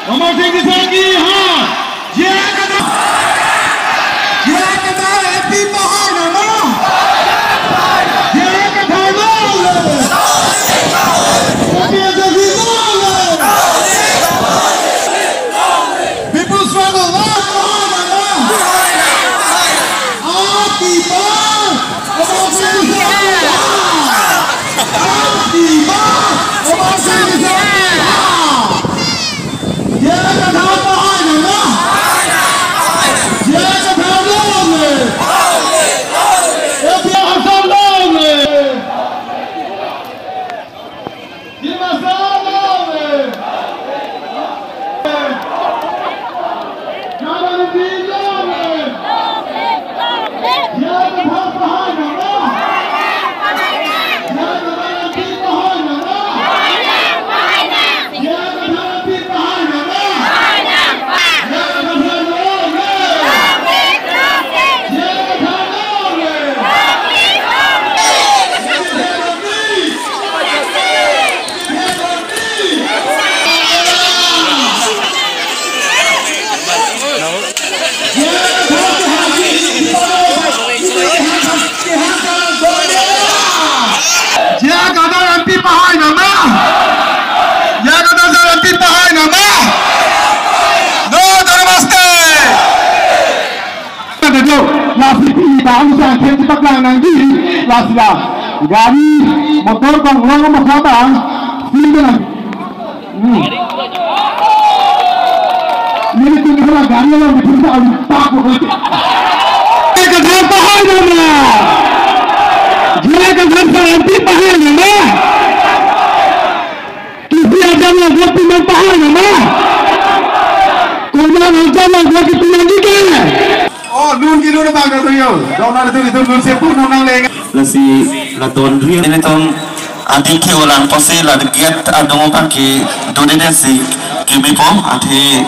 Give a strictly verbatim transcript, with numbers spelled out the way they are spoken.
Amar Sing Tisso ki hai. J I Kathar. J I Kathar M P pahai nang ma. J I Kathar long live. A P H L C long live. People's Struggle long live. Aap ki baat. Amar Sing Tisso ki hai. Aap ki baat. Amar Sing Tisso ki hai. J I Kathar pahai nang ma. J I Kathar long live. A P H L C long live. Dima Hasao long live. Kadar Inpi long live. J I Kathar pahai nang ma. J I Kathar Inpi pahai nang ma. J I Kathar M P pahai nang ma. J I Kathar M P pahai nang ma. No autonomous state. Kata do, lasi pini bang sa khen paklang nangji, lasi la. Gari, motor, kong long, mokha bang, sini na. Hmm. Nelitum hala gari along nelitum sa awi pak ko. J I Kathar pahai nang ma. J I Kathar sa M P pahai nang ma. Kisi ajam lo vote pinon pahai nang ma. Konat ajam lo vote pinon dike. Oh, nun ki nun bang ka tuyo. Dong na tu itu nun se pun nang leng. Lasi laton rian. Nelitum adik ke ulang posi la gate adung aphan kedodedet si kebipo athe.